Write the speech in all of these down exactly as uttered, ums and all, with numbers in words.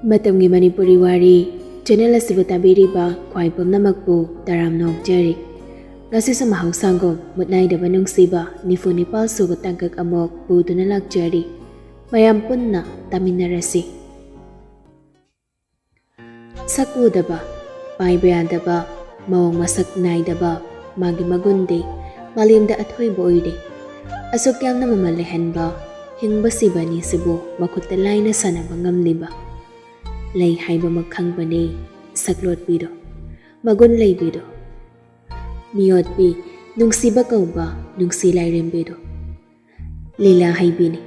ꯃꯇꯝꯒꯤ ꯃꯅꯤꯄꯨꯔꯤ ꯋꯥꯔꯤ ꯆꯦꯅꯦꯜ ꯑꯁꯤꯕꯨ ꯇꯥꯕꯤꯔꯤꯕ ꯈ꯭ꯋꯥꯏ ꯄꯨꯝꯅꯃꯛꯄꯨ ꯇꯔꯥꯝꯅ ꯑꯣꯛꯆꯔꯤ꯫ ꯉꯁꯤꯁꯨ ꯃꯍꯧꯁꯥꯒꯨꯝ ꯃꯨꯠꯅꯥꯏꯗꯕ ꯅꯨꯡꯁꯤꯕ ꯅꯤꯐꯨ ꯅꯤꯄꯥꯜ ꯁꯨꯕ ꯇꯥꯡꯀꯛ ꯑꯃꯨꯛ ꯄꯨꯗꯨꯅ ꯂꯥꯛꯆꯔꯤ꯫ ꯃꯌꯥꯝ ꯄꯨꯟꯅ ꯇꯥꯃꯤꯟꯅꯔꯁꯤ꯫ ꯁꯛ ꯎꯗꯕ, ꯄꯥꯏꯕ ꯌꯥꯗꯕ, ꯃꯑꯣꯡ ꯃꯁꯛ ꯅꯥꯏꯗꯕ ꯃꯥꯒꯤ ꯃꯒꯨꯟꯗꯤ ꯃꯥꯂꯦꯝꯗ ꯑꯊꯣꯏꯕ ꯑꯣꯏꯔꯦ꯫ ꯑꯁꯨꯛ ꯌꯥꯝꯅ ꯃꯃꯜ ꯂꯩꯍꯟꯕ ꯍꯤꯡꯕ ꯁꯤꯕ ꯑꯅꯤꯁꯤꯕꯨ ꯃꯈꯨꯠꯇ ꯂꯥꯏꯅ ꯁꯥꯟꯅꯕ ꯉꯝꯂꯤꯕ, ꯂꯩ ꯍꯥꯏꯕꯃꯛ ꯈꯪꯕꯅꯤ ꯁꯛꯂꯣꯠꯄꯤꯗꯣ, ꯃꯒꯨꯟ ꯂꯩꯕꯤꯗꯣ, ꯃꯤꯑꯣꯠꯄꯤ, ꯅꯨꯡꯁꯤꯕ ꯀꯧꯕ ꯅꯨꯡꯁꯤ ꯂꯥꯏꯔꯦꯝꯕꯤꯗꯣ꯫ ꯂꯤꯂꯥ ꯍꯩꯕꯤꯅꯤ꯫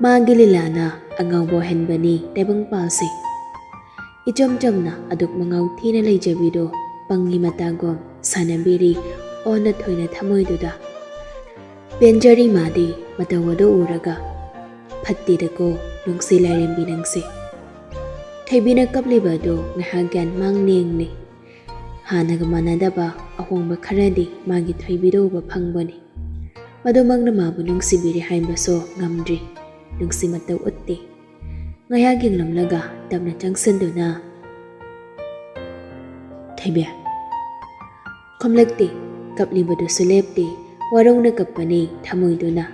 ꯃꯥꯒꯤ ꯂꯤꯂꯥꯅ ꯑꯉꯥꯎꯕ ꯑꯣꯏꯍꯟꯕꯅꯤ ꯇꯥꯏꯕꯪꯄꯥꯜꯁꯦ꯫ ꯏꯆꯝ ꯆꯝꯅ ꯑꯗꯨꯛ ꯃꯉꯥꯎ ꯊꯤꯅ ꯂꯩꯖꯕꯤꯗꯣ ꯄꯪꯉꯤ ꯃꯇꯥꯒꯨꯝ ꯁꯥꯟꯅꯕꯤꯔꯤ ꯑꯣꯟꯅ ꯊꯣꯏꯅ ꯊꯃꯣꯏꯗꯨꯗ꯫ ꯄꯦꯟꯖꯔꯤ ꯃꯥꯗꯤ ꯃꯇꯧ ꯑꯗꯨ ꯎꯔꯒ꯫ ꯐꯠꯇꯦꯗꯀꯣ ꯅꯨꯡꯁꯤ ꯂꯥꯏꯔꯦꯝꯕꯤ ꯅꯪꯁꯦ꯫ ꯊꯣꯏꯕꯤꯅ ꯀꯞꯂꯤꯕ ꯑꯗꯨ ꯉꯥꯏꯍꯥꯛ ꯒ꯭ꯌꯥꯟ ꯃꯥꯡ ꯂꯦꯡꯂꯦ꯫ ꯍꯥꯟꯅꯒ ꯃꯥꯟꯅꯗꯕ ꯑꯍꯣꯡꯕ ꯈꯔꯗꯤ ꯃꯥꯒꯤ ꯊꯣꯏꯕꯤꯗ ꯎꯕ ꯐꯪꯕꯅꯤ꯫ ꯃꯗꯨꯃꯛꯅ ꯃꯥꯕꯨ ꯅꯨꯡꯁꯤꯕꯤꯔꯦ ꯍꯥꯏꯕꯁꯨ ꯉꯝꯗ꯭ꯔꯤ꯫ ꯅꯨꯡꯁꯤ ꯃꯇꯧ ꯎꯠꯇꯦ꯫ ꯉꯥꯏꯍꯥꯛ ꯌꯦꯡꯂꯝꯂꯒ ꯇꯞꯅ ꯆꯪꯁꯤꯟꯗꯨꯅ, "ꯊꯣꯏꯕꯤ"꯫ ꯈꯨꯝꯂꯛꯇꯦ꯫ ꯀꯞꯂꯤꯕꯗꯨꯁꯨ ꯂꯦꯞꯇꯦ꯫ ꯋꯥꯔꯧꯅ ꯀꯞꯄꯅꯤ ꯊꯃꯣꯏꯗꯨꯅ꯫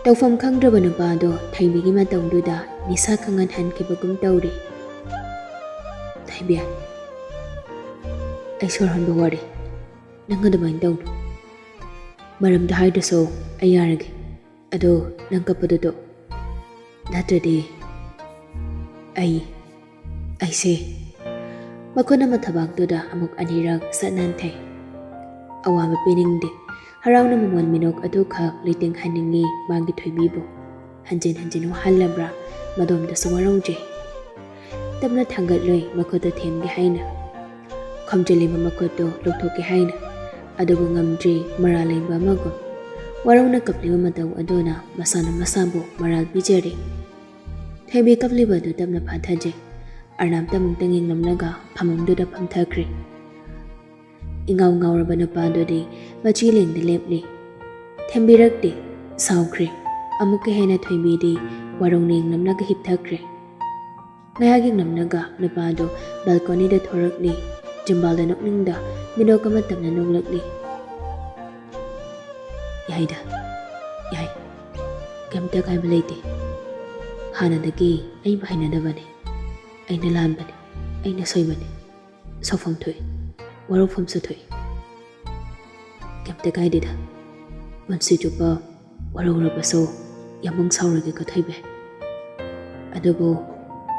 ꯇꯧꯐꯝ ꯈꯪꯗ꯭ꯔꯕ ꯅꯨꯄꯥꯗꯣ ꯊꯣꯏꯕꯤꯒꯤ ꯃꯇꯧꯗꯨꯗ ꯅꯤꯁꯥ ꯈꯪꯍꯟꯍꯟꯈꯤꯕꯒꯨꯝ ꯇꯧꯔꯤ꯫ "ꯊꯣꯏꯕꯤ, ꯑꯩ ꯁꯣꯔ ꯍꯣꯟꯕ ꯋꯥꯔꯦ꯫ ꯅꯪ ꯑꯗꯨꯃꯥꯏꯅ ꯇꯧꯅꯨ꯫ ꯃꯔꯝꯗꯣ ꯍꯥꯏꯗ꯭ꯔꯁꯨ ꯑꯩ ꯌꯥꯔꯒꯦ꯫ ꯑꯗꯣ ꯅꯪ ꯀꯞꯄꯗꯨ ꯇꯣꯛ꯫ ꯅꯠꯇ꯭ꯔꯗꯤ ꯑꯩ, ꯑꯩꯁꯦ"꯫ ꯃꯈꯨꯠ ꯑꯃ ꯊꯕꯥꯛꯇꯨꯗ ꯑꯃꯨꯛ ꯑꯅꯤꯔꯛ ꯁꯠ ꯅꯥꯟꯊꯩ꯫ ꯑꯋꯥꯕ ꯄꯤꯅꯤꯡꯗꯦ꯫ ꯍꯔꯥꯎꯅ ꯃꯃꯣꯟ ꯃꯤꯅꯣꯛ ꯑꯗꯨꯈꯛ ꯂꯩꯇꯦꯡꯍꯟꯅꯤꯡꯉꯤ ꯃꯥꯒꯤ ꯊꯣꯏꯕꯤꯕꯨ꯫ ꯍꯟꯖꯤꯟ ꯍꯟꯖꯤꯟ ꯋꯥꯍꯜꯂꯕ꯭ꯔꯥ ꯃꯗꯣꯝꯗꯁꯨ ꯋꯥꯔꯧꯖꯩ꯫ ꯇꯞꯅ ꯊꯥꯡꯒꯠꯂꯨꯏ ꯃꯈꯨꯠꯇꯨ ꯊꯦꯝꯒꯦ ꯍꯥꯏꯅ꯫ ꯈꯣꯝꯖꯤꯜꯂꯤꯕ ꯃꯈꯨꯠꯇꯨ ꯂꯧꯊꯣꯛꯀꯦ ꯍꯥꯏꯅ꯫ ꯑꯗꯨꯕꯨ ꯉꯝꯗ꯭ꯔꯤ ꯃꯔꯥꯜ ꯂꯩꯕ ꯑꯃꯒꯨꯝ꯫ ꯋꯥꯔꯧꯅ ꯀꯞꯂꯤꯕ ꯃꯇꯧ ꯑꯗꯨꯅ ꯃꯁꯥꯅ ꯃꯁꯥꯕꯨ ꯃꯔꯥꯜ ꯄꯤꯖꯔꯦ꯫ ꯊꯣꯏꯕꯤ ꯀꯞꯂꯤꯕ ꯑꯗꯨ ꯇꯞꯅ ꯐꯥꯊꯖꯩ꯫ ꯑꯔꯅꯥꯞꯇ ꯑꯃꯨꯛꯇꯪ ꯌꯦꯡꯂꯝꯂꯒ ꯐꯃꯨꯡꯗꯨꯗ ꯐꯝꯊꯈ꯭ꯔꯦ꯫ ꯏꯉꯥꯎ ꯉꯥꯎꯔꯕ ꯅꯨꯄꯥꯗꯨꯗꯤ ꯃꯆꯤ ꯂꯦꯡꯗ ꯂꯦꯞꯂꯤ꯫ ꯊꯦꯝꯕꯤꯔꯛꯇꯦ꯫ ꯁꯥꯎꯈ꯭ꯔꯦ꯫ ꯑꯃꯨꯛꯀ ꯍꯦꯟꯅ ꯊꯣꯏꯕꯤꯗꯤ ꯋꯥꯔꯧꯅ ꯌꯦꯡꯂꯝꯂꯒ ꯍꯤꯞꯊꯈ꯭ꯔꯦ꯫ ꯉꯥꯏꯍꯥꯛ ꯌꯦꯡꯂꯝꯂꯒ ꯅꯨꯄꯥꯗꯣ ꯕꯦꯜꯀꯣꯅꯤꯗ ꯊꯣꯔꯛꯂꯤ꯫ ꯆꯤꯝꯕꯥꯜꯗ ꯅꯣꯛꯅꯤꯡꯗ ꯃꯤꯅꯣꯛ ꯑꯃ ꯇꯝꯅ ꯅꯣꯛꯂꯛꯂꯤ꯫ "ꯌꯥꯏꯗ, ꯌꯥꯏ꯫ ꯀꯩꯝꯇ ꯀꯥꯏꯕ ꯂꯩꯇꯦ꯫ ꯍꯥꯟꯅꯗꯒꯤ ꯑꯩꯕꯨ ꯍꯩꯅꯗꯕꯅꯤ꯫ ꯑꯩꯅ ꯂꯥꯟꯕꯅꯤ, ꯑꯩꯅ ꯁꯣꯏꯕꯅꯤ꯫ ꯁꯥꯎꯐꯝ ꯊꯣꯛꯏ, ꯋꯥꯔꯧꯐꯝꯁꯨ ꯊꯣꯛꯏ꯫ ꯀꯩꯝꯇ ꯀꯥꯏꯗꯦꯗ꯫ ꯄꯨꯟꯁꯤ ꯆꯨꯞꯄ ꯋꯥꯔꯧꯔꯕꯁꯨ ꯌꯥꯝꯕꯨꯡ ꯁꯥꯎꯔꯒꯦꯀꯣ ꯊꯣꯏꯕꯤ꯫ ꯑꯗꯨꯕꯨ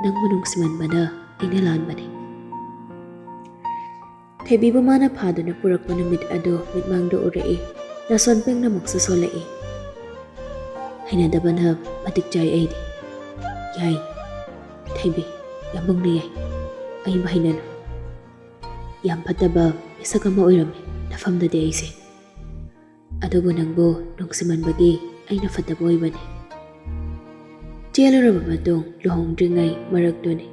ꯅꯪꯕꯨ ꯅꯨꯡꯁꯤꯃꯟꯕꯅ ꯑꯩꯅ ꯂꯥꯟꯕꯅꯤ꯫" ꯊꯣꯏꯕꯤꯕꯨ ꯃꯥꯅ ꯐꯥꯗꯨꯅ ꯄꯨꯔꯛꯄ ꯅꯨꯃꯤꯠ ꯑꯗꯨ ꯃꯤꯠꯃꯥꯡꯗ ꯎꯔꯛꯏ꯫ ꯅꯥꯁꯣꯟ ꯄꯦꯡꯅꯃꯛꯁꯨ ꯁꯣꯜꯂꯛꯏ꯫ "ꯍꯩꯅꯗꯕꯅ ꯃꯇꯤꯛ ꯆꯥꯏ ꯑꯩꯗꯤ꯫ ꯌꯥꯏ, ꯊꯣꯏꯕꯤ, ꯌꯥꯝꯕꯨꯡꯅ ꯌꯥꯏ꯫ ꯑꯩꯕꯨ ꯍꯩꯅꯅꯨ꯫ ꯌꯥꯝ ꯐꯠꯇꯕ ꯃꯤꯁꯛ ꯑꯃ ꯑꯣꯏꯔꯝꯃꯤ ꯅꯐꯝꯗꯗꯤ ꯑꯩꯁꯦ꯫ ꯑꯗꯨꯕꯨ ꯅꯪꯕꯨ ꯅꯨꯡꯁꯤꯃꯟꯕꯒꯤ ꯑꯩꯅ ꯐꯠꯇꯕ ꯑꯣꯏꯕꯅꯤ꯫" ꯆꯦꯜꯂꯨꯔꯕ ꯃꯇꯨꯡ ꯂꯨꯍꯣꯡꯗ꯭ꯔꯤꯉꯩ ꯃꯔꯛꯇꯨꯅꯤ꯫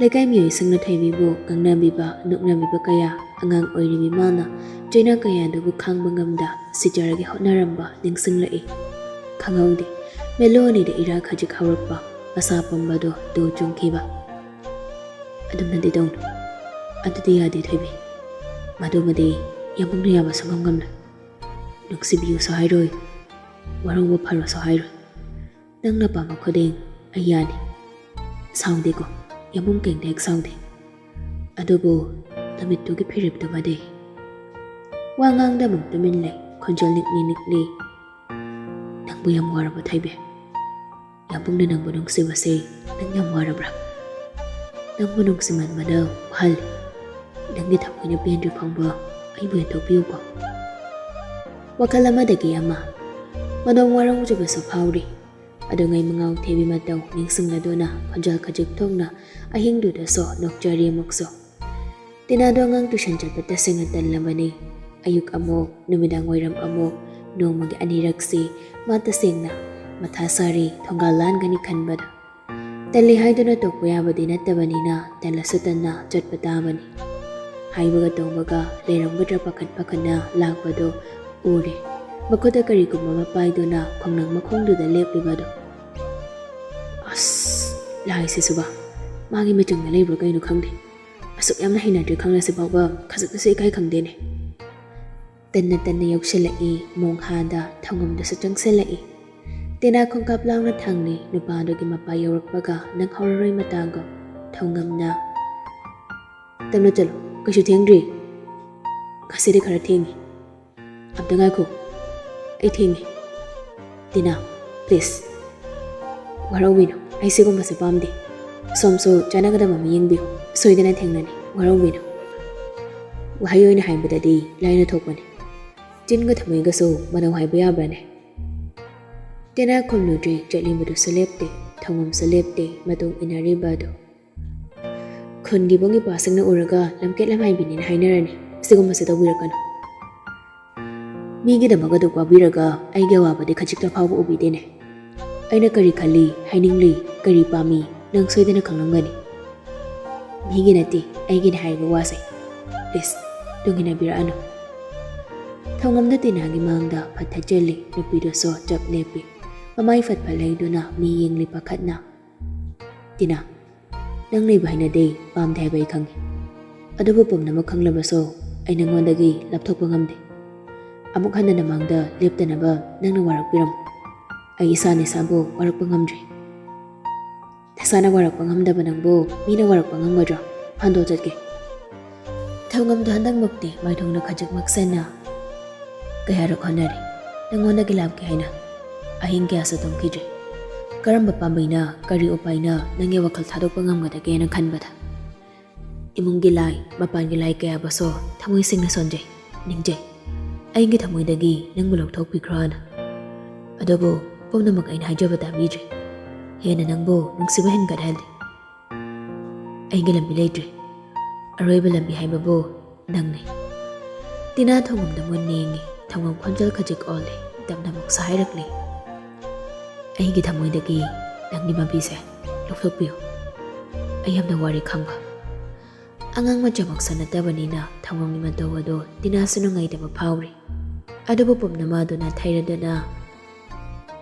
ꯂꯩꯀꯥꯏ ꯃꯤꯑꯣꯏꯁꯤꯡꯅ ꯊꯣꯏꯕꯤꯕꯨ ꯉꯥꯡꯅꯕꯤꯕ, ꯅꯣꯛꯅꯕꯤꯕ ꯀꯌꯥ, ꯑꯉꯥꯡ ꯑꯣꯏꯔꯤꯕꯤ ꯃꯥꯅ ꯆꯩꯅꯥ ꯀꯌꯥꯗꯨꯕꯨ ꯈꯥꯡꯕ ꯉꯝꯗ ꯁꯤꯖꯔꯒꯦ ꯍꯣꯠꯅꯔꯝꯕ ꯅꯤꯡꯁꯤꯡꯂꯛꯏ꯫ ꯈꯪꯍꯧꯗꯦ, ꯃꯦꯂꯣ ꯑꯅꯤꯗ ꯏꯔꯥ ꯈꯖꯤꯛ ꯍꯧꯔꯛꯄ, ꯃꯁꯥ ꯄꯨꯝꯕꯗꯣ ꯇꯨ ꯆꯨꯡꯈꯤꯕ꯫ "ꯑꯗꯨꯝꯅꯗꯤ ꯇꯧꯅꯨ꯫ ꯑꯗꯨꯗꯤ ꯌꯥꯗꯦ ꯊꯣꯏꯕꯤ꯫ ꯃꯗꯨꯃꯗꯤ ꯌꯥꯝꯕꯨꯡꯅ ꯌꯥꯕ ꯁꯨꯡꯉꯝ ꯉꯝꯂꯣꯏ꯫ ꯅꯨꯡꯁꯤꯕꯤꯌꯨꯁꯨ ꯍꯥꯏꯔꯣꯏ, ꯋꯥꯔꯧꯕ ꯐꯔꯣꯁꯨ ꯍꯥꯏꯔꯣꯏ꯫ ꯅꯪꯅ ꯄꯥꯝꯕ ꯈꯨꯗꯤꯡ ꯑꯩ ꯌꯥꯅꯤ꯫ ꯁꯥꯎꯗꯦꯀꯣ, ꯌꯥꯝꯕꯨꯡ ꯀꯩꯝꯇ ꯍꯦꯛ ꯁꯥꯎꯗꯦ꯫ ꯑꯗꯨꯕꯨ ꯅꯨꯃꯤꯠꯇꯨꯒꯤ ꯐꯤꯔꯦꯞꯇꯨꯃꯗꯤ꯫" ꯋꯥ ꯉꯥꯡꯗ ꯑꯃꯨꯛ ꯇꯨꯃꯤꯟ ꯂꯩ, ꯈꯣꯟꯖꯦꯜ ꯅꯤꯛꯂꯤ ꯅꯤꯛꯂꯤ꯫ "ꯅꯪꯕꯨ ꯌꯥꯝ ꯋꯥꯔꯕ ꯊꯣꯏꯕꯤ? ꯌꯥꯝꯕꯨꯡꯅ ꯅꯪꯕꯨ ꯅꯨꯡꯁꯤꯕꯁꯦ ꯅꯪ ꯌꯥꯝ ꯋꯥꯔꯕ꯭ꯔꯥ? ꯅꯪꯕꯨ ꯅꯨꯡꯁꯤꯃꯟꯕꯅ ꯋꯥꯍꯜꯂꯤ꯫ ꯅꯪꯒꯤ ꯊꯃꯣꯏꯅ ꯄꯦꯟꯗ꯭ꯔꯤ ꯐꯥꯎꯕ ꯑꯩꯕꯨ ꯌꯦꯟꯊꯣꯛꯄꯤꯌꯨꯀꯣ꯫" ꯋꯥꯈꯜ ꯑꯃꯗꯒꯤ ꯑꯃ, ꯃꯅꯣꯡ ꯋꯥꯔꯧꯖꯕꯁꯨ ꯐꯥꯎꯔꯤ꯫ ꯑꯗꯨꯉꯩ ꯃꯉꯥꯎ ꯊꯦꯕꯤ ꯃꯇꯧ ꯅꯤꯡꯁꯤꯡꯂꯗꯨꯅ ꯈꯣꯟꯖꯦꯜ ꯈꯖꯤꯛ ꯊꯣꯛꯅ ꯑꯍꯤꯡꯗꯨꯗꯁꯨ ꯅꯣꯛꯆꯔꯤ ꯑꯃꯨꯛꯁꯨ꯫ ꯇꯤꯅꯥꯗꯣ ꯑꯉꯥꯡ ꯇꯨꯏꯁꯟ ꯆꯠꯄ ꯇꯁꯦꯡꯅ ꯇꯜꯂꯕꯅꯤ꯫ ꯑꯌꯨꯛ ꯑꯃꯨꯛ, ꯅꯨꯃꯤꯗꯥꯡ ꯋꯥꯏꯔꯝ ꯑꯃꯨꯛ, ꯅꯣꯡꯃꯒꯤ ꯑꯅꯤꯔꯛꯁꯤ ꯃꯥ ꯇꯁꯦꯡꯅ ꯃꯊꯥ ꯁꯥꯔꯤ, ꯊꯣꯡꯒꯥꯜ ꯂꯥꯟꯒꯅꯤ ꯈꯟꯕꯗ꯫ ꯇꯜꯂꯤ ꯍꯥꯏꯗꯨꯅ ꯇꯣꯛꯄ ꯌꯥꯕꯗꯤ ꯅꯠꯇꯕꯅꯤꯅ, ꯇꯜꯂꯁꯨ ꯇꯟꯅ ꯆꯠꯄ ꯇꯥꯕꯅꯤ꯫ ꯍꯥꯏꯕꯒ ꯇꯧꯕꯒ ꯂꯩꯔꯝꯒꯗ꯭ꯔꯥ ꯄꯥꯈꯠ ꯄꯥꯈꯠꯅ ꯂꯥꯛꯄꯗꯨ ꯎꯔꯦ꯫ ꯃꯈꯨꯠꯇ ꯀꯔꯤꯒꯨꯝꯕ ꯑꯃ ꯄꯥꯏꯗꯨꯅ ꯈꯣꯡꯅꯥꯡ ꯃꯈꯣꯡꯗꯨꯗ ꯂꯦꯞꯂꯤꯕꯗꯨ꯫ ꯂꯥꯏꯁꯤꯁꯨꯕ, ꯃꯥꯒꯤ ꯃꯤꯆꯪꯗ ꯂꯩꯕ꯭ꯔꯥ ꯀꯩꯅꯣ ꯈꯪꯗꯦ꯫ ꯑꯁꯨꯛ ꯌꯥꯝꯅ ꯍꯩꯅꯗ꯭ꯔꯤ ꯈꯪꯂꯁꯤ ꯐꯥꯎꯕ ꯈꯖꯤꯛꯇꯁꯨ ꯏꯀꯥꯏ ꯈꯪꯗꯦꯅꯦ꯫ ꯇꯟꯅ ꯇꯟꯅ ꯌꯧꯁꯤꯜꯂꯛꯏ ꯃꯣꯡꯍꯥꯗ, ꯊꯧꯉꯝꯗꯁꯨ ꯆꯪꯁꯤꯜꯂꯛꯏ꯫ ꯇꯤꯅꯥ ꯈꯣꯡꯀꯥꯞ ꯂꯥꯎꯅ ꯊꯥꯡꯂꯤ꯫ ꯅꯨꯄꯥꯗꯨꯒꯤ ꯃꯄꯥ ꯌꯧꯔꯛꯄꯒ ꯅꯪꯍꯧꯔꯔꯣꯏ ꯃꯇꯥꯒꯨꯝ꯫ ꯊꯧꯉꯝꯅ, "ꯇꯞꯅ ꯆꯠꯂꯨ, ꯀꯩꯁꯨ ꯊꯦꯡꯗ꯭ꯔꯤ꯫ ꯉꯁꯤꯗꯤ ꯈꯔ ꯊꯦꯡꯉꯤ꯫ ꯑꯝꯇ ꯉꯥꯏꯈꯣ, ꯑꯩ ꯊꯦꯡꯉꯦ꯫ ꯇꯤꯅꯥ, please, ꯋꯥꯔꯧꯕꯤꯅꯨ, ꯑꯩ ꯁꯤꯒꯨꯝꯕꯁꯦ ꯄꯥꯝꯗꯦ꯫ ꯁꯣꯝꯁꯨ ꯆꯥꯟꯅꯒꯗꯕ ꯑꯃ ꯌꯦꯡꯕꯤꯌꯨ, ꯁꯣꯏꯗꯅ ꯊꯦꯡꯅꯅꯤ, ꯋꯥꯔꯧꯕꯤꯅꯨ꯫" ꯋꯥꯍꯩ ꯑꯣꯏꯅ ꯍꯥꯏꯕꯗꯗꯤ ꯂꯥꯏꯅ ꯊꯣꯛꯄꯅꯤ꯫ ꯆꯤꯟꯒ ꯊꯃꯣꯏꯒꯁꯨ ꯃꯥꯟꯅꯧ ꯍꯥꯏꯕ ꯌꯥꯕ꯭ꯔꯥꯅꯦ? ꯇꯦꯅꯥ ꯈꯨꯝꯂꯨꯗ꯭ꯔꯦ, ꯆꯠꯂꯤꯕꯗꯨꯁꯨ ꯂꯦꯞꯇꯦ, ꯊꯧꯉꯝꯁꯨ ꯂꯦꯞꯇꯦ, ꯃꯇꯨꯡ ꯏꯟꯅꯔꯤꯕ ꯑꯗꯨ꯫ ꯈꯨꯟꯒꯤ ꯏꯕꯨꯡ ꯏꯄ꯭ꯋꯥꯁꯤꯡꯅ ꯎꯔꯒ ꯂꯝꯀꯦꯠ ꯂꯝꯍꯥꯏꯕꯤꯅꯦꯅ ꯍꯥꯏꯅꯔꯅꯤ꯫ ꯁꯤꯒꯨꯝꯕꯁꯦ ꯇꯧꯕꯤꯔꯛꯀꯅꯨ꯫ ꯃꯤꯒꯤꯗꯃꯛ ꯑꯗꯨꯛ ꯋꯥꯕꯤꯔꯒ ꯑꯩꯒꯤ ꯑꯋꯥꯕꯗꯤ ꯈꯖꯤꯛꯇ ꯐꯥꯎꯕ ꯎꯕꯤꯗꯦꯅꯦ꯫ ꯑꯩꯅ ꯀꯔꯤ ꯈꯜꯂꯤ, ꯍꯥꯏꯅꯤꯡꯂꯤ, ꯀꯔꯤ ꯄꯥꯝꯃꯤ, ꯅꯪ ꯁꯣꯏꯗꯅ ꯈꯪꯂꯝꯒꯅꯤ꯫ ꯃꯤꯒꯤ ꯅꯠꯇꯦ, ꯑꯩꯒꯤꯅꯦ ꯍꯥꯏꯔꯤꯕ ꯋꯥꯁꯦ꯫ Please, ꯇꯨꯡ ꯏꯟꯅꯕꯤꯔꯛꯑꯅꯨ꯫ ꯊꯧꯉꯝꯗ ꯇꯤꯅꯥꯒꯤ ꯃꯥꯡꯗ ꯐꯠ ꯊꯠꯆꯜꯂꯤ꯫ ꯅꯨꯄꯤꯗꯨꯁꯨ ꯆꯞ ꯂꯦꯞꯄꯤ꯫ ꯃꯃꯥꯏ ꯐꯠ ꯐꯠ ꯂꯩꯗꯨꯅ ꯃꯤ ꯌꯦꯡꯂꯤ ꯄꯥꯈꯠꯅ꯫ "ꯇꯤꯅꯥ, ꯅꯪ ꯂꯩꯕ ꯍꯩꯅꯗꯦ, ꯄꯥꯝꯗꯦ ꯍꯥꯏꯕ ꯑꯩ ꯈꯪꯉꯤ꯫ ꯑꯗꯨꯕꯨ ꯄꯨꯝꯅꯃꯛ ꯈꯪꯂꯕꯁꯨ ꯑꯩ ꯅꯉꯣꯟꯗꯒꯤ ꯂꯥꯞꯊꯣꯛꯄ ꯉꯝꯗꯦ꯫ ꯑꯃꯨꯛ ꯍꯟꯅ ꯅꯃꯥꯡꯗ ꯂꯦꯞꯇꯅꯕ ꯅꯪꯅ ꯋꯥꯔꯛꯄꯤꯔꯝꯃꯨ꯫ ꯑꯩ ꯏꯁꯥꯅ ꯏꯁꯥꯕꯨ ꯋꯥꯔꯛꯄ ꯉꯝꯗ꯭ꯔꯦ꯫" "ꯅꯁꯥꯅ ꯋꯥꯔꯛꯄ ꯉꯝꯗꯕ ꯅꯪꯕꯨ ꯃꯤꯅ ꯋꯥꯔꯛꯄ ꯉꯝꯒꯗ꯭ꯔꯣ? ꯍꯟꯗꯣ ꯆꯠꯀꯦ꯫" ꯊꯧꯉꯝꯗ ꯍꯟꯗꯛꯃꯛꯇꯤ ꯃꯥꯏꯊꯣꯡꯗ ꯈꯖꯤꯛ ꯃꯛꯁꯟꯅ, "ꯀꯌꯥꯔꯛ ꯍꯣꯠꯅꯔꯦ ꯅꯪꯉꯣꯟꯗꯒꯤ ꯂꯥꯞꯀꯦ ꯍꯥꯏꯅ? ꯑꯍꯤꯡ ꯀꯌꯥꯁꯨ ꯇꯨꯝꯈꯤꯗ꯭ꯔꯦ꯫ ꯀꯔꯝꯕ ꯄꯥꯝꯕꯩꯅ, ꯀꯔꯤ ꯎꯄꯥꯏꯅ ꯅꯪꯒꯤ ꯋꯥꯈꯜ ꯊꯥꯗꯣꯛꯄ ꯉꯝꯒꯗꯒꯦꯅ ꯈꯟꯕꯗ? ꯏꯃꯨꯡꯒꯤ ꯂꯥꯏ, ꯃꯄꯥꯟꯒꯤ ꯂꯥꯏ ꯀꯌꯥꯕꯨꯁꯨ ꯊꯃꯣꯏ ꯁꯦꯡꯅ ꯁꯣꯟꯖꯩ, ꯅꯤꯡꯖꯩ꯫ ꯑꯩꯒꯤ ꯊꯃꯣꯏꯗꯒꯤ ꯅꯪꯕꯨ ꯂꯧꯊꯣꯛꯄꯤꯈ꯭ꯔꯣꯅ꯫ ꯑꯗꯨꯕꯨ ꯄꯨꯝꯅꯃꯛ ꯑꯩꯅ ꯍꯥꯏꯖꯕ ꯇꯥꯕꯤꯗ꯭ꯔꯦ꯫ ꯍꯦꯟꯅ ꯅꯪꯕꯨ ꯅꯨꯡꯁꯤꯕ ꯍꯦꯟꯒꯠꯍꯜꯂꯦ꯫ ꯑꯩꯒꯤ ꯂꯝꯕꯤ ꯂꯩꯇ꯭ꯔꯦ꯫ ꯑꯔꯣꯏꯕ ꯂꯝꯕꯤ ꯍꯥꯏꯕꯕꯨ ꯅꯪꯅꯤ꯫" ꯇꯤꯅꯥ ꯊꯧꯉꯝꯗ ꯃꯨꯟꯅ ꯌꯦꯡꯉꯤ꯫ ꯊꯧꯉꯝ ꯈꯣꯟꯖꯦꯜ ꯈꯖꯤꯛ ꯑꯣꯜꯂꯦ꯫ ꯇꯞꯅ ꯑꯃꯨꯛꯁꯨ ꯍꯥꯏꯔꯛꯂꯤ, "ꯑꯩꯒꯤ ꯊꯃꯣꯏꯗꯒꯤ ꯅꯪꯒꯤ ꯃꯕꯤꯁꯦ ꯂꯧꯊꯣꯛꯄꯤꯌꯨ꯫ ꯑꯩ ꯌꯥꯝꯅ ꯋꯥꯔꯦ ꯈꯪꯕ꯫" ꯑꯉꯥꯡ ꯃꯆꯥꯃꯛꯁꯨ ꯅꯠꯇꯕꯅꯤꯅ ꯊꯧꯉꯝꯒꯤ ꯃꯇꯧ ꯑꯗꯣ ꯇꯤꯅꯥꯁꯨ ꯅꯨꯡꯉꯥꯏꯇꯕ ꯐꯥꯎꯔꯤ꯫ ꯑꯗꯨꯕꯨ ꯄꯨꯝꯅꯃꯛ ꯑꯗꯨꯅ ꯊꯩꯔꯗꯨꯅ,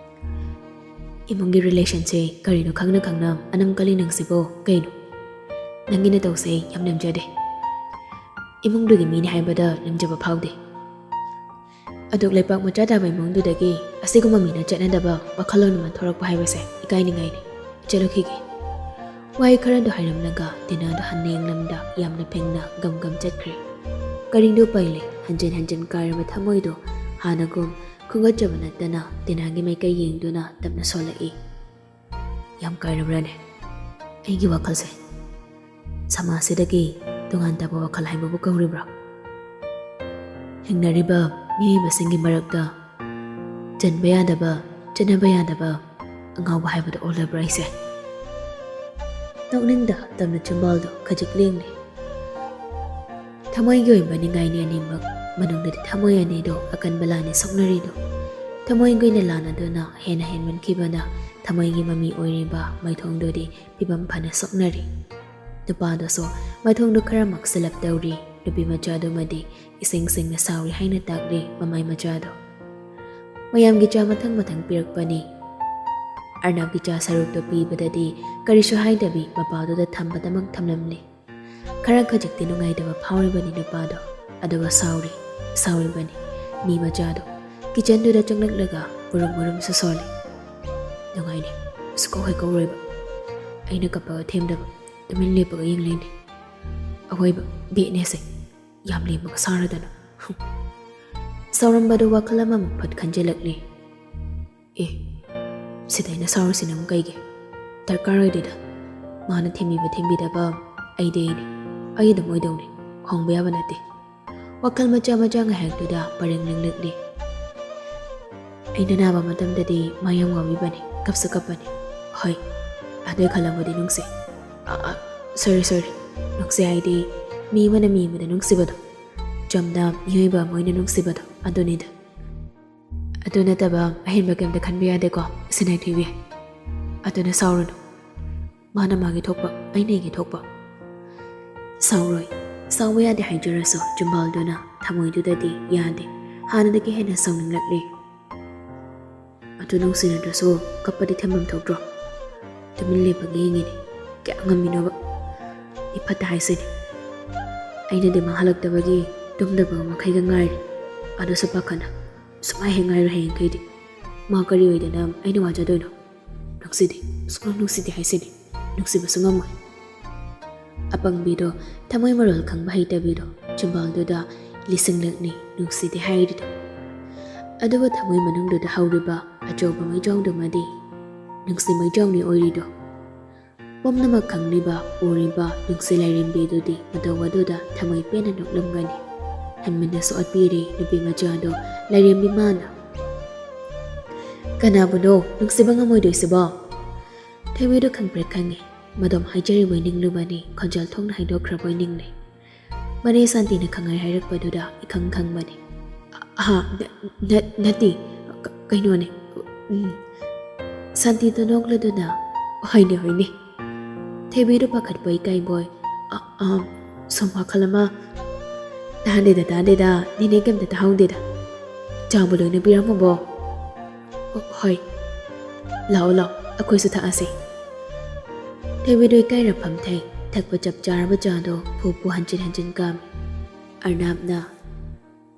ꯏꯃꯨꯡꯒꯤ ꯔꯤꯂꯦꯁꯟꯁꯦ ꯀꯔꯤꯅꯣ ꯈꯪꯅ ꯈꯪꯅ ꯑꯅꯝ ꯀꯜꯂꯤ ꯅꯪꯁꯤꯕꯣ? ꯀꯩꯅꯣ? ꯅꯪꯒꯤ ꯅꯇꯧꯁꯦ ꯌꯥꯝ ꯂꯦꯝꯖꯗꯦ꯫ ꯏꯃꯨꯡꯗꯨꯒꯤ ꯃꯤꯅꯤ ꯍꯥꯏꯕꯗ ꯂꯦꯝꯖꯕ ꯐꯥꯎꯗꯦ꯫ ꯑꯗꯨꯛ ꯂꯩꯄꯥꯛ ꯃꯆꯥ ꯇꯥꯕ ꯏꯃꯨꯡꯗꯨꯗꯒꯤ ꯑꯁꯤꯒꯨꯝꯕ ꯃꯤꯅ ꯆꯠꯅꯗꯕ ꯋꯥꯈꯜꯂꯣꯟ ꯑꯃ ꯊꯣꯔꯛꯄ ꯍꯥꯏꯕꯁꯦ ꯏꯀꯥꯏꯅꯤꯡꯉꯥꯏꯅꯤ꯫ ꯆꯠꯂꯨꯈꯤꯒꯦ꯫ ꯋꯥꯍꯩ ꯈꯔꯗꯣ ꯍꯥꯏꯔꯝꯂꯒ ꯇꯤꯅꯥꯗꯣ ꯍꯟꯅ ꯌꯦꯡꯂꯝꯗ ꯌꯥꯝꯅ ꯐꯦꯡꯅ ꯒꯝ ꯒꯝ ꯆꯠꯈ꯭ꯔꯦ꯫ ꯀꯔꯤꯗꯣ ꯎꯄꯥꯏ ꯂꯩ, ꯍꯟꯖꯤꯟ ꯍꯟꯖꯤꯟ ꯀꯥꯏꯔꯕ ꯊꯃꯣꯏꯗꯣ ꯍꯥꯟꯅꯒꯨꯝ ꯈꯨꯝꯒꯠꯆꯕ ꯅꯠꯇꯅ ꯇꯤꯅꯥꯒꯤ ꯃꯥꯏꯀꯩ ꯌꯦꯡꯗꯨꯅ ꯇꯞꯅ ꯁꯣꯜꯂꯛꯏ꯫ ꯌꯥꯝ ꯀꯥꯏꯔꯕ꯭ꯔꯥꯅꯦ ꯑꯩꯒꯤ ꯋꯥꯈꯜꯁꯦ? ꯁꯃꯥꯖꯁꯤꯗꯒꯤ ꯇꯣꯉꯥꯟ ꯇꯥꯕ ꯋꯥꯈꯜ ꯍꯥꯏꯕꯕꯨ ꯀꯧꯔꯤꯕ꯭ꯔꯥ? ꯍꯤꯡꯅꯔꯤꯕ ꯃꯤꯑꯣꯏꯕꯁꯤꯡꯒꯤ ꯃꯔꯛꯇ ꯆꯟꯕ ꯌꯥꯗꯕ, ꯆꯠꯅꯕ ꯌꯥꯗꯕ ꯑꯉꯥꯎꯕ ꯍꯥꯏꯕꯗꯨ ꯑꯣꯜꯂꯕ꯭ꯔꯥ ꯑꯩꯁꯦ? ꯅꯣꯛꯅꯤꯡꯗ ꯇꯞꯅ ꯆꯤꯝꯕꯥꯜꯗꯣ ꯈꯖꯤꯛ ꯂꯦꯡꯂꯦ꯫ ꯊꯃꯣꯏꯒꯤ ꯑꯣꯏꯕ ꯅꯤꯡꯉꯥꯏꯅꯤ ꯑꯅꯤꯃꯛ, ꯃꯅꯨꯡꯗꯗꯤ ꯊꯃꯣꯏ ꯑꯅꯤꯗꯣ ꯑꯀꯟꯕ ꯂꯥꯟꯅꯤ ꯁꯣꯛꯅꯔꯤꯗꯣ꯫ ꯊꯃꯣꯏꯒꯤ ꯑꯣꯏꯅ ꯂꯥꯟꯅꯗꯨꯅ ꯍꯦꯟꯅ ꯍꯦꯟꯃꯟꯈꯤꯕꯅ ꯊꯃꯣꯏꯒꯤ ꯃꯃꯤ ꯑꯣꯏꯔꯤꯕ ꯃꯥꯏꯊꯣꯡꯗꯨꯗꯤ ꯐꯤꯕꯝ ꯐꯅ ꯁꯣꯛꯅꯔꯤ꯫ ꯅꯨꯄꯥꯗꯨꯁꯨ ꯃꯥꯏꯊꯣꯡꯗꯨ ꯈꯔ ꯃꯛꯁꯤꯜꯂꯞ ꯇꯧꯔꯤ꯫ ꯅꯨꯄꯤ ꯃꯆꯥꯗꯨꯃꯗꯤ ꯏꯁꯤꯡ ꯁꯤꯡꯅ ꯁꯥꯎꯔꯤ ꯍꯥꯏꯅ ꯇꯥꯛꯂꯤ ꯃꯃꯥꯏ ꯃꯆꯥꯗꯣ꯫ ꯃꯌꯥꯝꯒꯤ ꯆꯥ ꯃꯊꯪ ꯃꯊꯪ ꯄꯤꯔꯛꯄꯅꯤ꯫ ꯑꯔꯅꯕꯀꯤ ꯆꯥ ꯁꯔꯨꯛꯇꯨ ꯄꯤꯕꯗꯗꯤ ꯀꯔꯤꯁꯨ ꯍꯥꯏꯗꯕꯤ ꯃꯄꯥꯗꯨꯗ ꯊꯝꯕꯗꯃꯛ ꯊꯝꯂꯝꯂꯤ꯫ ꯈꯔ ꯈꯖꯤꯛꯇꯤ ꯅꯨꯡꯉꯥꯏꯇꯕ ꯐꯥꯎꯔꯤꯕꯅꯤ ꯅꯨꯄꯥꯗꯣ, ꯑꯗꯨꯒ ꯁꯥꯎꯔꯤ, ꯁꯥꯎꯔꯤꯕꯅꯤ꯫ ꯃꯤ ꯃꯆꯥꯗꯣ ꯀꯤꯆꯟꯗꯨꯗ ꯆꯪꯂꯛꯂꯒ ꯃꯨꯔꯨꯝ ꯃꯨꯔꯨꯝꯁꯨ ꯁꯣꯜꯂꯤ꯫ ꯅꯨꯡꯉꯥꯏꯅꯤ, ꯁꯨꯀꯧ ꯍꯦꯛ ꯀꯧꯔꯣꯏꯕ꯫ ꯑꯩꯅ ꯀꯞꯄꯒ ꯊꯦꯝꯗꯕ, ꯇꯨꯃꯤꯟ ꯂꯦꯞꯄꯒ ꯌꯦꯡꯂꯩꯅꯤ꯫ ꯑꯋꯣꯏꯕ ꯕꯦꯠꯅꯦꯁꯦ ꯌꯥꯝ ꯂꯦꯝꯕꯒ ꯁꯥꯔꯗꯅ꯫ ꯍꯨꯝ꯫ ꯁꯥꯎꯔꯝꯕꯗꯨ ꯋꯥꯈꯜ ꯑꯃꯃꯨꯛ ꯐꯠ ꯈꯟꯖꯤꯜꯂꯛꯂꯤ꯫ ꯑꯦ, ꯁꯤꯗ ꯑꯩꯅ ꯁꯥꯎꯔꯤꯁꯤꯅ ꯑꯃꯨꯛ ꯀꯩꯒꯤ? ꯗꯔꯀꯥꯔ ꯑꯣꯏꯗꯦꯗ꯫ ꯃꯥꯅ ꯊꯦꯝꯕꯤꯕ ꯊꯦꯝꯕꯤꯗꯕ ꯑꯩꯗꯤ ꯑꯩꯅꯤ꯫ ꯑꯩ ꯑꯗꯨꯝ ꯑꯣꯏꯗꯧꯅꯤ꯫ ꯍꯣꯡꯕ ꯌꯥꯕ ꯅꯠꯇꯦ꯫ ꯋꯥꯈꯜ ꯃꯆꯥ ꯃꯆꯥ ꯉꯥꯏꯍꯥꯛꯇꯨꯗ ꯄꯔꯦꯡ ꯂꯦꯡꯂꯛꯂꯤ꯫ ꯑꯩꯅ ꯅꯥꯕ ꯃꯇꯝꯗꯗꯤ ꯃꯥ ꯌꯥꯝ ꯋꯥꯕꯤꯕꯅꯤ, ꯀꯞꯁꯨ ꯀꯞꯄꯅꯤ꯫ ꯍꯣꯏ, ꯑꯗꯨ ꯈꯜꯂꯝꯕꯗꯤ ꯅꯨꯡꯁꯤ꯫ ꯑ, ꯑ, ꯁꯣꯔꯤ, ꯁꯣꯔꯤ꯫ ꯅꯨꯡꯁꯤ ꯍꯥꯏꯗꯤ ꯃꯤ ꯑꯃꯅ ꯃꯤ ꯑꯃꯗ ꯅꯨꯡꯁꯤꯕꯗꯣ꯫ ꯆꯝꯅ ꯃꯤꯑꯣꯏꯕ ꯑꯃ ꯑꯣꯏꯅ ꯅꯨꯡꯁꯤꯕꯗꯣ, ꯑꯗꯨꯅꯤꯗ꯫ ꯑꯗꯨ ꯅꯠꯇꯕ ꯑꯍꯦꯟꯕ ꯀꯩꯝꯇ ꯈꯟꯕ ꯌꯥꯗꯦꯀꯣ, ꯁꯤꯅꯥꯏꯊꯣꯏꯕꯤ꯫ ꯑꯗꯨꯅ ꯁꯥꯎꯔꯨꯅꯨ꯫ ꯃꯥꯅ ꯃꯥꯒꯤ ꯊꯣꯛꯄ, ꯑꯩꯅ ꯑꯩꯒꯤ ꯊꯣꯛꯄ꯫ ꯁꯥꯎꯔꯣꯏ, ꯁꯥꯎꯕ ꯌꯥꯗꯦ ꯍꯥꯏꯖꯔꯁꯨ ꯆꯤꯝꯕꯥꯜꯗꯨꯅ ꯊꯃꯣꯏꯗꯨꯗꯗꯤ ꯌꯥꯗꯦ꯫ ꯍꯥꯟꯅꯗꯒꯤ ꯍꯦꯟꯅ ꯁꯥꯎꯅꯤꯡꯂꯛꯂꯤ꯫ ꯅꯨꯡꯁꯤꯅꯗ꯭ꯔꯁꯨ ꯀꯞꯄꯗꯤ ꯊꯦꯝꯐꯝ ꯊꯣꯛꯇ꯭ꯔꯣ? ꯇꯨꯃꯤꯟ ꯂꯦꯞꯄꯒ ꯌꯦꯡꯉꯤꯅꯦ꯫ ꯀꯌꯥ ꯉꯝꯃꯤꯅꯣꯕ? ꯏꯐꯠꯇ ꯍꯥꯏꯁꯤꯅꯤ꯫ ꯑꯩꯅꯗꯤ ꯃꯥ ꯍꯜꯂꯛꯇꯕꯒꯤ ꯇꯨꯝꯗꯕ ꯃꯈꯩꯒ ꯉꯥꯏꯔꯤ꯫ ꯑꯗꯨꯁꯨ ꯄꯥꯈꯠꯅ ꯁꯨꯃꯥꯏ ꯍꯦꯛ ꯉꯥꯏꯔꯨ ꯍꯌꯦꯡꯈꯩꯗꯤ꯫ ꯃꯥ ꯀꯔꯤ ꯑꯣꯏꯗꯅ ꯑꯩꯅ ꯋꯥꯖꯗꯣꯏꯅꯣ? ꯅꯨꯡꯁꯤꯗꯦ, ꯁꯨꯡꯅꯨꯡ ꯅꯨꯡꯁꯤꯗꯦ ꯍꯥꯏꯁꯤꯅꯤ꯫ ꯅꯨꯡꯁꯤꯕꯁꯨ ꯉꯝꯃꯣꯏ꯫ ꯑꯄꯪꯕꯤꯗꯣ, ꯊꯃꯣꯏ ꯃꯔꯣꯜ ꯈꯪꯕ ꯍꯩꯇꯕꯤꯗꯣ, ꯆꯤꯝꯕꯥꯜꯗꯨꯗ ꯂꯤꯁꯤꯡꯂꯛꯅꯤ ꯅꯨꯡꯁꯤꯗꯦ ꯍꯥꯏꯔꯤꯗꯣ꯫ ꯑꯗꯨꯕꯨ ꯊꯃꯣꯏ ꯃꯅꯨꯡꯗꯨꯗ ꯍꯧꯔꯤꯕ ꯑꯆꯧꯕ ꯃꯩꯖꯥꯎꯗꯨꯃꯗꯤ ꯅꯨꯡꯁꯤ ꯃꯩꯖꯥꯎꯅꯤ ꯑꯣꯏꯔꯤꯗꯣ꯫ ꯄꯨꯝꯅꯃꯛ ꯈꯪꯂꯤꯕ, ꯎꯔꯤꯕ ꯅꯨꯡꯁꯤ ꯂꯥꯏꯔꯦꯝꯕꯤꯗꯨꯗꯤ ꯃꯇꯧ ꯑꯗꯨꯗ ꯊꯃꯣꯏ ꯄꯦꯟꯅ ꯅꯣꯛꯂꯝꯒꯅꯤ꯫ ꯍꯟꯃꯤꯟꯅꯁꯨ ꯑꯣꯠꯄꯤꯔꯦ ꯅꯨꯄꯤ ꯃꯆꯥꯗꯣ ꯂꯥꯏꯔꯦꯝꯕꯤ ꯃꯥꯅ꯫ "ꯀꯅꯥꯕꯨꯅꯣ ꯅꯨꯡꯁꯤꯕ ꯉꯝꯃꯣꯏꯗꯣꯏꯁꯤꯕꯣ?" ꯊꯣꯏꯕꯤꯗꯨ ꯈꯪꯄ꯭ꯔꯦꯛ ꯈꯪꯉꯤ꯫ ꯃꯗꯣꯝ ꯍꯥꯏꯖꯔꯤꯕꯣꯏ ꯅꯤꯡꯂꯨꯕꯅꯤ, ꯈꯣꯟꯖꯦꯜ ꯊꯣꯛꯅ ꯍꯥꯏꯗꯣꯛꯈ꯭ꯔꯕꯣꯏ ꯅꯤꯡꯂꯦ꯫ ꯃꯅꯦ ꯁꯥꯟꯇꯤꯅ ꯈꯪꯍꯥꯏ ꯍꯥꯏꯔꯛꯄꯗꯨꯗ ꯏꯈꯪ ꯈꯪꯕꯅꯤ꯫ "ꯑ-, ꯑꯍꯥ, ꯅ-, ꯅ-, ꯅꯠꯇꯦ, ꯀ-, ꯀꯩꯅꯣꯅꯦ, ꯎꯝ꯫" ꯁꯥꯟꯇꯤꯗꯣ ꯅꯣꯛꯂꯗꯨꯅ, "ꯍꯣꯏꯅꯦ, ꯍꯣꯏꯅꯦ꯫" ꯊꯣꯏꯕꯤꯗꯨ ꯄꯥꯈꯠꯄꯣꯏ ꯏꯀꯥꯏꯕꯣꯏ, "ꯑ-, ꯑ, ꯁꯨꯝ ꯋꯥꯈꯜ ꯑꯃ꯫" "ꯇꯥꯗꯦꯗ, ꯇꯥꯗꯦꯗ, ꯅꯦꯅꯦ ꯀꯩꯝꯇ ꯇꯥꯍꯧꯗꯦꯗ꯫ ꯆꯥꯕꯨ ꯂꯣꯏꯅ ꯄꯤꯔꯝꯃꯕꯣ?" "ꯍꯣꯏ꯫ ꯂꯥꯛꯑꯣ, ꯂꯥꯛꯑꯣ, ꯑꯩꯈꯣꯏꯁꯨ ꯊꯛꯑꯁꯦ꯫" ꯊꯣꯏꯕꯤꯗꯣ ꯏꯀꯥꯏꯔ ꯐꯝꯊꯩ꯫ ꯊꯛꯄ ꯆꯞ ꯆꯥꯔꯕ ꯆꯥꯗꯣ ꯐꯨ ꯐꯨ ꯍꯟꯖꯤꯟ ꯍꯟꯖꯤꯟ ꯀꯥꯝꯃꯤ꯫ ꯑꯔꯅꯥꯞꯅ,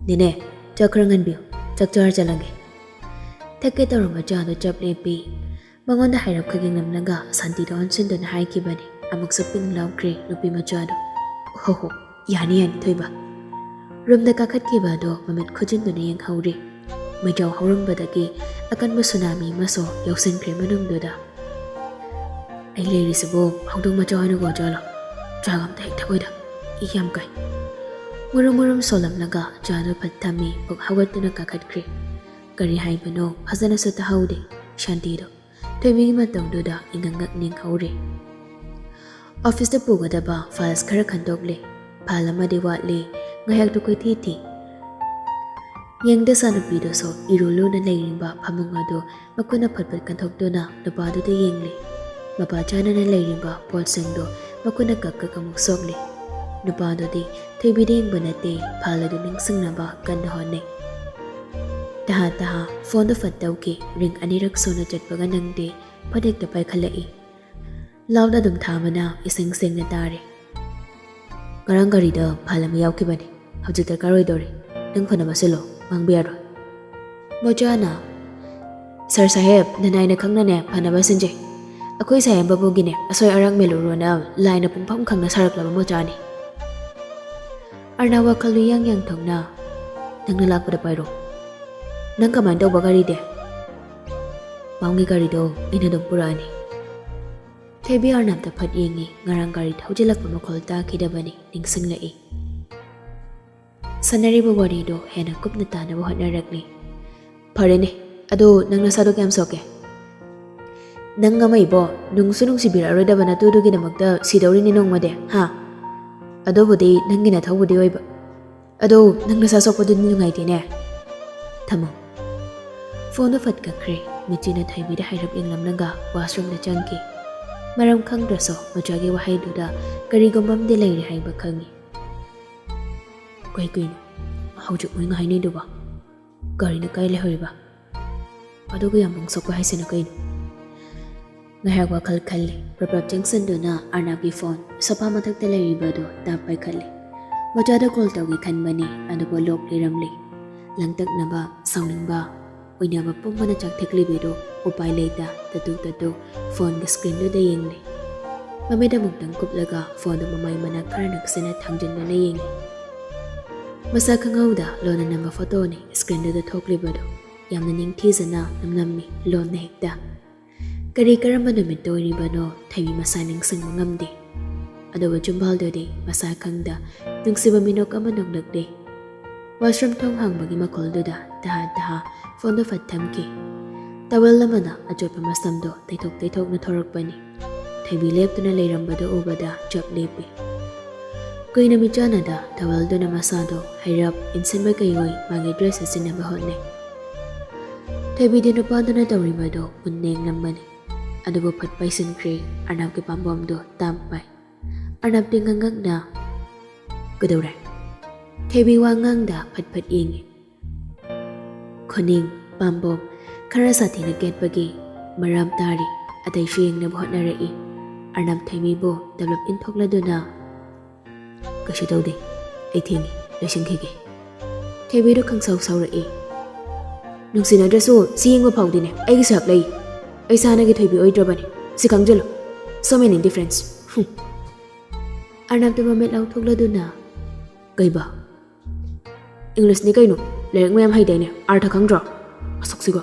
"ꯅꯦꯅꯦ, ꯆꯥꯛ ꯈꯔ ꯉꯟꯕꯤꯌꯨ, ꯆꯥꯛ ꯆꯥꯔ ꯆꯠꯂꯒꯦ꯫" ꯊꯛꯀꯦ ꯇꯧꯔꯝꯕ ꯆꯥꯗꯣ ꯆꯞ ꯂꯦꯞꯄꯤ꯫ ꯃꯉꯣꯟꯗ ꯍꯥꯏꯔꯞ ꯈꯛ ꯌꯦꯡꯂꯝꯂꯒ ꯁꯥꯟꯇꯤꯗꯣ ꯑꯣꯟꯁꯤꯟꯗꯨꯅ ꯍꯥꯏꯈꯤꯕꯅꯤ꯫ ꯑꯃꯨꯛꯁꯨ ꯄꯤꯡ ꯂꯥꯎꯈ꯭ꯔꯦ ꯅꯨꯄꯤ ꯃꯆꯥꯗꯣ꯫ "ꯍꯣ ꯍꯣ, ꯌꯥꯅꯤ ꯌꯥꯅꯤ ꯊꯣꯏꯕ꯫" ꯔꯨꯝꯗ ꯀꯥꯈꯠꯈꯤꯕ ꯑꯗꯣ ꯃꯃꯤꯠ ꯈꯨꯖꯤꯟꯗꯨꯅ ꯌꯦꯡꯍꯧꯔꯦ꯫ ꯃꯩꯖꯥꯎ ꯍꯧꯔꯝꯕꯗꯒꯤ ꯑꯀꯟꯕ ꯁꯨꯅꯥꯃꯤ ꯑꯃꯁꯨ ꯌꯥꯎꯁꯤꯟꯈ꯭ꯔꯦ ꯃꯅꯨꯡꯗꯨꯗ꯫ "ꯑꯩ ꯂꯩꯔꯤꯁꯤꯕꯨ ꯍꯧꯗꯣꯡ ꯃꯆꯥ ꯑꯣꯏꯅ ꯎꯔꯖꯥꯠꯂꯣ? ꯆꯥꯒ ꯑꯝꯇ ꯍꯦꯛ ꯊꯛꯑꯣꯏꯗ, ꯏ ꯌꯥꯝ ꯀꯥꯏ꯫" ꯃꯨꯔꯨꯝ ꯃꯨꯔꯨꯝ ꯁꯣꯜꯂꯝꯂꯒ ꯆꯥꯗꯨ ꯐꯠ ꯊꯝꯃꯤ, ꯄꯨꯛ ꯍꯧꯒꯠꯇꯨꯅ ꯀꯥꯈꯠꯈ꯭ꯔꯦ꯫ ꯀꯔꯤ ꯍꯥꯏꯕꯅꯣ ꯐꯖꯅꯁꯨ ꯇꯥꯍꯧꯗꯦ ꯁꯥꯟꯇꯤꯗꯣ꯫ ꯊꯣꯏꯕꯤꯒꯤ ꯃꯇꯧꯗꯨꯗ ꯏꯉꯛ ꯉꯛ ꯅꯤꯡꯍꯧꯔꯦ꯫ ꯑꯣꯐꯤꯁꯇ ꯄꯨꯒꯗꯕ ꯐꯥꯏꯜꯁ ꯈꯔ ꯈꯟꯗꯣꯛꯂꯦ꯫ ꯐꯥꯏꯜ ꯑꯃꯗꯤ ꯋꯥꯠꯂꯤ꯫ ꯉꯥꯏꯍꯥꯛꯇꯨ ꯀꯣꯏꯊꯤ ꯊꯤ꯫ ꯌꯦꯡꯗ ꯁꯥ ꯅꯨꯄꯤꯗꯨꯁꯨ ꯏꯔꯨ ꯂꯨꯅ ꯂꯩꯔꯤꯕ ꯐꯃꯨꯡ ꯑꯗꯨ ꯃꯈꯨꯠꯅ ꯐꯠ ꯐꯠ ꯀꯟꯊꯣꯛꯇꯨꯅ ꯅꯨꯄꯥꯗꯨꯗ ꯌꯦꯡꯂꯤ꯫ ꯃꯄꯥ ꯆꯥꯅꯅ ꯂꯩꯔꯤꯕ ꯄꯣꯠꯁꯤꯡꯗꯨ ꯃꯈꯨꯠꯅ ꯀꯛ ꯀꯛ ꯑꯃꯨꯛ ꯁꯣꯛꯂꯤ꯫ ꯅꯨꯄꯥꯗꯨꯗꯤ ꯊꯣꯏꯕꯤꯗ ꯌꯦꯡꯕ ꯅꯠꯇꯦ, ꯐꯥꯏꯜ ꯑꯗꯨ ꯅꯤꯡꯁꯤꯡꯅꯕ ꯀꯟꯅ ꯍꯣꯠꯅꯩ꯫ ꯇꯍꯥ ꯇꯍꯥ ꯐꯣꯟꯗꯣ ꯐꯠ ꯇꯧꯈꯤ꯫ ꯔꯤꯡ ꯑꯅꯤꯔꯛ ꯁꯨꯅ ꯆꯠꯄꯒ ꯅꯪꯗꯦ꯫ ꯐꯠ ꯍꯦꯛꯇ ꯄꯥꯏꯈꯠꯂꯛꯏ꯫ ꯂꯥꯎꯅ ꯑꯗꯨꯝ ꯊꯥꯕꯅ ꯏꯁꯦꯡ ꯁꯦꯡꯅ ꯇꯥꯔꯦ꯫ "ꯉꯔꯥꯡ ꯒꯥꯔꯤꯗ ꯐꯥꯏꯜ ꯑꯃ ꯌꯥꯎꯈꯤꯕꯅꯤ꯫ ꯍꯧꯖꯤꯛ ꯗꯔꯀꯥꯔ ꯑꯣꯏꯗꯣꯔꯤ꯫ ꯅꯪ ꯐꯅꯕ ꯁꯤꯜꯂꯣ꯫ ꯃꯥꯡꯕ ꯌꯥꯔꯣꯏ꯫" ꯃꯣꯆꯥꯅ, "ꯁꯔ ꯁꯥꯍꯦꯕ, ꯅꯅꯥꯏꯅ ꯈꯪꯅꯅꯦ ꯐꯅꯕ ꯁꯤꯟꯖꯩ꯫ ꯑꯩꯈꯣꯏ ꯁꯥꯍꯦꯕ ꯕꯥꯕꯨꯒꯤꯅꯦ ꯑꯁꯣꯏ ꯑꯔꯥꯛ ꯃꯦꯂꯨꯔꯣꯅ ꯂꯥꯏꯅ ꯄꯨꯡꯐꯝ ꯈꯪꯅ ꯁꯥꯔꯛꯂꯕ ꯃꯣꯆꯥꯅꯤ꯫" ꯑꯔꯅꯥ ꯋꯥꯈꯜ ꯌꯥꯡ ꯌꯥꯡ ꯊꯣꯛꯅ, "ꯅꯪꯅ ꯂꯥꯛꯄꯗ ꯄꯥꯏꯔꯣ꯫ ꯅꯪ ꯀꯃꯥꯏꯅ ꯇꯧꯕ ꯒꯥꯔꯤꯗꯤ?" "ꯃꯥꯝꯒꯤ ꯒꯥꯔꯤꯗꯣ ꯑꯩꯅ ꯑꯗꯨꯝ ꯄꯨꯔꯛꯑꯅꯤ꯫" ꯊꯣꯏꯕꯤ ꯑꯔꯅꯥꯞꯇ ꯐꯠ ꯌꯦꯡꯉꯤ꯫ ꯉꯔꯥꯡ ꯒꯥꯔꯤ ꯊꯧꯖꯤꯜꯂꯛꯄ ꯃꯈꯣꯜ ꯇꯥꯈꯤꯗꯕꯅꯤ ꯅꯤꯡꯁꯤꯡꯂꯛꯏ꯫ ꯁꯥꯟꯅꯔꯤꯕ ꯋꯥꯔꯤꯗꯣ ꯍꯦꯟꯅ ꯀꯨꯞꯅ ꯇꯥꯅꯕ ꯍꯣꯠꯅꯔꯛꯂꯤ꯫ "ꯐꯔꯦꯅꯦ, ꯑꯗꯣ ꯅꯪ ꯅꯁꯥꯗꯣ ꯀꯌꯥꯝ ꯁꯣꯛꯀꯦ?" "ꯅꯪ ꯑꯃ ꯏꯕꯣ, ꯅꯨꯡꯁꯨ ꯅꯨꯡꯁꯤꯕꯤꯔꯛꯑꯔꯣꯏꯗꯕ ꯅꯇꯨꯗꯨꯒꯤꯗꯃꯛꯇ ꯁꯤꯗꯧꯔꯤꯅꯤ ꯅꯣꯡꯃꯗꯤ, ꯍꯥ? ꯑꯗꯨꯕꯨꯗꯤ ꯅꯪꯒꯤ ꯅꯊꯧꯕꯨꯗꯤ ꯑꯣꯏꯕ꯫ ꯑꯗꯣ ꯅꯪ ꯅꯁꯥ ꯁꯣꯛꯄꯗꯨꯗꯤ ꯅꯨꯡꯉꯥꯏꯇꯦꯅꯦ꯫ ꯊꯝꯃꯣ꯫" ꯐꯣꯟꯗꯣ ꯐꯠ ꯀꯛꯈ꯭ꯔꯦ꯫ ꯃꯤꯠꯆꯤꯅ ꯊꯣꯏꯕꯤꯗ ꯍꯥꯏꯔꯞ ꯌꯦꯡꯂꯝꯂꯒ ꯋꯥꯁꯔꯨꯝꯗ ꯆꯪꯈꯤ꯫ ꯃꯔꯝ ꯈꯪꯗ꯭ꯔꯁꯨ ꯃꯣꯆꯥꯒꯤ ꯋꯥꯍꯩꯗꯨꯗ ꯀꯔꯤꯒꯨꯝꯕ ꯑꯃꯗꯤ ꯂꯩꯔꯦ ꯍꯥꯏꯕ ꯈꯪꯉꯤ꯫ "ꯀꯩ ꯀꯩꯅꯣ ꯍꯧꯖꯤꯛ ꯃꯣꯏꯅ ꯍꯥꯏꯅꯩꯗꯨꯕꯣ? ꯒꯥꯔꯤꯅ ꯀꯥꯏ ꯂꯩꯍꯧꯔꯤꯕ? ꯑꯗꯨꯒ ꯌꯥꯝ ꯄꯪꯁꯛꯄ ꯍꯥꯏꯁꯤꯅ ꯀꯩꯅꯣ?" ꯉꯥꯏꯍꯥꯛ ꯋꯥꯈꯜ ꯈꯜꯂꯤ꯫ ꯄ꯭ꯔꯞ ꯄ꯭ꯔꯞ ꯆꯪꯁꯤꯟꯗꯨꯅ ꯑꯔꯅꯥꯞꯀꯤ ꯐꯣꯟ ꯁꯣꯐꯥ ꯃꯊꯛꯇ ꯂꯩꯔꯤꯕꯗꯨ ꯇꯥꯞ ꯄꯥꯏꯈꯠꯂꯤ꯫ ꯃꯣꯆꯥꯗ ꯀꯣꯜ ꯇꯧꯒꯦ ꯈꯟꯕꯅꯤ, ꯑꯗꯨꯕꯨ ꯂꯣꯛ ꯂꯩꯔꯝꯂꯤ꯫ ꯂꯪꯇꯛꯅꯕ, ꯁꯥꯎꯅꯤꯡꯕ, ꯑꯣꯏꯅꯕ ꯄꯨꯝꯕꯅ ꯆꯥꯛꯊꯦꯛꯂꯤꯕꯤꯗꯨ ꯎꯄꯥꯏ ꯂꯩꯇ ꯇꯇꯨ ꯇꯇꯨ ꯐꯣꯟꯒꯤ ꯁ꯭ꯀ꯭ꯔꯤꯟꯗꯨꯗ ꯌꯦꯡꯂꯤ꯫ ꯃꯃꯤꯠ ꯑꯃꯨꯛꯇꯪ ꯀꯨꯞꯂꯒ ꯐꯣꯟꯗꯨ ꯃꯃꯥꯏ ꯃꯅꯥꯛ ꯈꯔ ꯅꯛꯁꯤꯟꯅ ꯊꯥꯡꯖꯤꯟꯗꯨꯅ ꯌꯦꯡꯂꯤ꯫ ꯃꯁꯛ ꯈꯪꯍꯧꯗ ꯂꯣꯟꯅ ꯅꯝꯕ ꯐꯣꯇꯣꯅꯤ ꯁ꯭ꯀ꯭ꯔꯤꯟꯗꯨꯗ ꯊꯣꯛꯂꯤꯕꯗꯨ꯫ ꯌꯥꯝꯅ ꯅꯤꯡꯊꯤꯖꯅ ꯅꯝꯂꯝꯃꯤ ꯂꯣꯟꯅ ꯍꯦꯛꯇ꯫ ꯀꯔꯤ ꯀꯔꯝꯕ ꯅꯨꯃꯤꯠꯇ ꯑꯣꯏꯔꯤꯕꯅꯣ ꯊꯣꯏꯕꯤ ꯃꯁꯥ ꯅꯤꯡꯁꯤꯡꯕ ꯉꯝꯗꯦ꯫ ꯑꯗꯨꯕꯨ ꯆꯨꯝꯕꯥꯜꯗꯨꯗꯤ ꯃꯁꯥ ꯈꯪꯗ ꯅꯨꯡꯁꯤꯕ ꯃꯤꯅꯣꯛ ꯑꯃ ꯅꯣꯛꯂꯛꯂꯦ꯫ ꯋꯥꯁꯔꯨꯝ ꯊꯣꯡ ꯍꯥꯡꯕꯒꯤ ꯃꯈꯣꯜꯗꯨꯗ ꯇꯍꯥ ꯇꯍꯥ ꯐꯣꯟꯗꯨ ꯐꯠ ꯊꯝꯈꯤ꯫ ꯇꯋꯦꯜ ꯑꯃꯅ ꯑꯆꯣꯠꯄ ꯃꯁꯝꯗꯣ ꯇꯩꯊꯣꯛ ꯇꯩꯊꯣꯛꯅ ꯊꯣꯔꯛꯄꯅꯤ꯫ ꯊꯣꯏꯕꯤ ꯂꯦꯞꯇꯨꯅ ꯂꯩꯔꯝꯕꯗꯨ ꯎꯕꯗ ꯆꯞ ꯂꯦꯞꯄꯤ꯫ ꯀꯨꯏꯅ ꯃꯤꯠꯆꯥꯟꯅꯗ ꯇꯋꯦꯜꯗꯨꯅ ꯃꯁꯥꯗꯣ ꯍꯩꯔꯞ ꯏꯟꯁꯤꯟꯕ ꯀꯩꯑꯣꯏ ꯃꯥꯒꯤ ꯗ꯭ꯔꯦꯁ ꯁꯦꯠꯆꯤꯟꯅꯕ ꯍꯣꯠꯅꯩ꯫ ꯊꯣꯏꯕꯤꯗꯤ ꯅꯨꯄꯥꯗꯨꯅ ꯇꯧꯔꯤꯕꯗꯣ ꯃꯨꯟꯅ ꯌꯦꯡꯂꯝꯕꯅꯤ꯫ ꯑꯗꯨꯕꯨ ꯐꯠ ꯄꯥꯏꯁꯤꯟꯈ꯭ꯔꯦ꯫ ꯑꯔꯅꯥꯞꯀꯤ ꯄꯥꯝꯕꯣꯝꯗꯣ ꯇꯥꯞ ꯄꯥꯏ꯫ ꯑꯔꯅꯥꯞꯇꯤ ꯉꯉꯛꯅ, "ꯀꯩꯗꯧꯔꯦ?" ꯊꯣꯏꯕꯤ ꯋꯥ ꯉꯥꯡꯗ ꯐꯠ ꯐꯠ ꯌꯦꯡꯉꯤ꯫ ꯈꯨꯅꯤꯡ, ꯄꯥꯝꯕꯣꯝ ꯈꯔ ꯁꯥꯊꯤꯅ ꯀꯦꯠꯄꯒꯤ ꯃꯔꯝ ꯇꯥꯔꯤ꯫ ꯑꯇꯩꯁꯨ ꯌꯦꯡꯅꯕ ꯍꯣꯠꯅꯔꯛꯏ꯫ ꯑꯔꯅꯕ ꯊꯣꯏꯕꯤꯕꯨ ꯇꯞꯂꯞ ꯏꯟꯊꯣꯛꯂꯗꯨꯅ, "ꯀꯩꯁꯨ ꯇꯧꯗꯦ, ꯑꯩ ꯊꯦꯡꯉꯤ, ꯂꯣꯏꯁꯤꯟꯈꯤꯒꯦ꯫" ꯊꯣꯏꯕꯤꯗꯣ ꯈꯪꯁꯥꯎ ꯁꯥꯎꯔꯛꯏ꯫ "ꯅꯨꯡꯁꯤꯅꯗ꯭ꯔꯁꯨ ꯁꯤ ꯌꯦꯡꯕ ꯐꯥꯎꯗꯤꯅꯦ ꯑꯩꯒꯤꯁꯨ ꯍꯛ ꯂꯩ꯫ ꯑꯩ ꯁꯥꯅꯒꯤ ꯊꯣꯏꯕꯤ ꯑꯣꯏꯗ꯭ꯔꯕꯅꯤ, ꯁꯤ ꯈꯪꯖꯤꯜꯂꯨ꯫ So many difference." ꯍꯨꯝ꯫ ꯑꯔꯅꯕꯇ ꯃꯃꯤꯠ ꯂꯥꯎꯊꯣꯛꯂꯗꯨꯅ, "ꯀꯩꯕ? ꯏꯪꯂꯤꯁꯅꯤ ꯀꯩꯅꯣ? ꯂꯥꯏꯔꯤꯛ ꯃꯌꯥꯝ ꯍꯩꯗꯥꯏꯅꯦ? ꯑꯥꯔꯊ ꯈꯪꯗ꯭ꯔꯣ? ꯑꯁꯨꯛꯁꯤꯒ꯫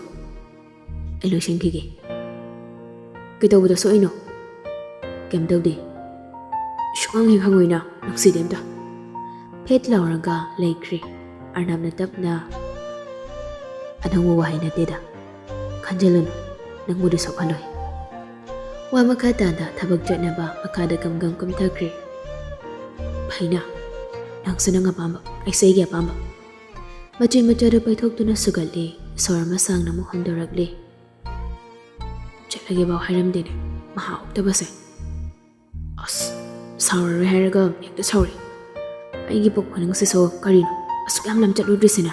ꯑꯩ ꯂꯣꯏꯁꯤꯟꯈꯤꯒꯦ꯫" "ꯀꯩꯗꯧꯕꯗ ꯁꯣꯛꯏꯅꯣ?" "ꯀꯩꯝ ꯇꯧꯗꯦ꯫ ꯁꯨꯡꯍꯪ ꯍꯦꯛ ꯍꯪꯉꯣꯏꯅ ꯅꯨꯡꯁꯤꯗꯦ ꯑꯝꯇ꯫" ꯐꯦꯠ ꯂꯥꯎꯔꯒ ꯂꯩꯈ꯭ꯔꯦ꯫ ꯑꯔꯅꯕꯅ ꯇꯞꯅ, "ꯑꯅꯧꯕ ꯋꯥꯍꯩ ꯅꯠꯇꯦꯗ꯫ ꯈꯟꯖꯤꯜꯂꯨꯅꯨ, ꯅꯪꯕꯨꯗꯤ ꯁꯣꯛꯍꯜꯂꯣꯏ꯫" ꯋꯥ ꯃꯈꯥ ꯇꯥꯅ ꯊꯕꯛ ꯆꯠꯅꯕ ꯃꯈꯥꯗ ꯒꯝ ꯒꯝ ꯀꯨꯝꯊꯈ꯭ꯔꯦ꯫ "ꯐꯩꯅ, ꯅꯪꯁꯨ ꯅꯪ ꯑꯄꯥꯝꯕ, ꯑꯩꯁꯨ ꯑꯩꯒꯤ ꯑꯄꯥꯝꯕ꯫" ꯃꯆꯤꯟ ꯃꯆꯥꯗꯨ ꯄꯩꯊꯣꯛꯇꯨꯅ ꯁꯨꯒꯠꯂꯦ꯫ ꯁꯣꯔ ꯑꯃ ꯁꯥꯡꯅ ꯑꯃꯨꯛ ꯍꯣꯟꯗꯣꯔꯛꯂꯦ꯫ "ꯆꯠꯂꯒꯦꯐꯥꯎ ꯍꯥꯏꯔꯝꯗꯦꯅꯦ, ꯃꯍꯥ ꯑꯣꯛꯇꯕꯁꯦ꯫ ꯑꯁ, ꯁꯥꯎꯔꯔꯣꯏ ꯍꯥꯏꯔꯒ ꯍꯦꯛꯇ ꯁꯥꯎꯔꯛꯏ꯫ ꯑꯩꯒꯤ ꯄꯨꯛ ꯃꯅꯨꯡꯁꯤꯁꯨ ꯀꯔꯤꯅꯣ ꯑꯁꯨꯛ ꯌꯥꯝ ꯂꯝꯆꯠ ꯂꯨꯗ꯭ꯔꯤꯁꯤꯅ?"